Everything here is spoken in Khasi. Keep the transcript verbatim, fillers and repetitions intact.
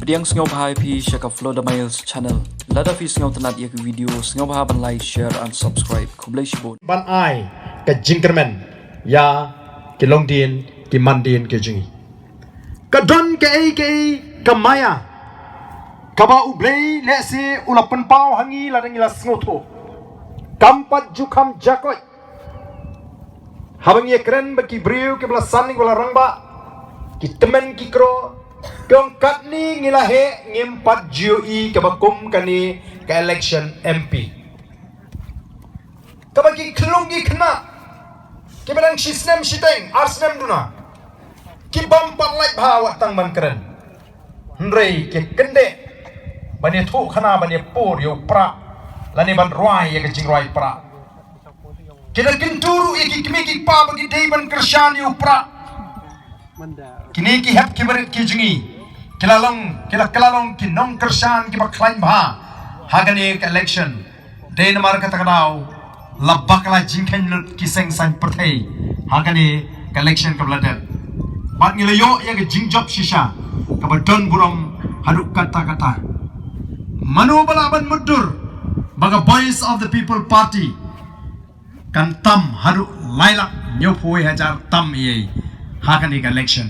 Pdiang sngewbha ïa phi sha ka Flow the Miles channel. Lada phi sngewtynnat ïa ka video, sngewbha ban like, share and subscribe. Khublei shibun. Ban ai ka jingkyrmen ïa ki longdien ki mandien ki jong ngi. Ka don kaei kaei ka maya kaba U Blei lehse u la pynpaw ha ngi lada ngi la sngewthuh. Kam pat ju kham jakoit. Haba ngi ïa kren ba ki briew kiba la san ïa ki ba la rangbah, ki tymmen ki kro, ki ong katne ngi la heh, ngim pat ju ïohi kaba kum kane ka election M P. Kaba ki khyllung ki khynnah kiba dang shi snem shiteng, ar snem duna, ki bym pat lait bha wat tang ban kren. Hynrei ki kyndit ban ïathuh khana, ban ïapur ïa u prah lane ban rwai ïa ka jingrwai prah. Ki da kyntu ruh ïa ki kmie ki kpa ba ki dei ban kyrshan ïa u prah. Kine ki hep ki barit ki jong ngi ki la long, ki la, ki la long ki nongkyrshan kiba khlaiñ bha ha kane ka election. Dei namar kata ka daw la bakla jingkheiñ lut ki seng saiñ pyrthei ha kane ka election kaba la dep. Bad ngi la ïoh ïa ka jingjop shisha kaba don burom haduh katta katta. Mano ba lah ban mutdur ba ka Voice of the People Party kan tam haduh lai lak hynñiewphew hajar tam ïa ha kane ka election.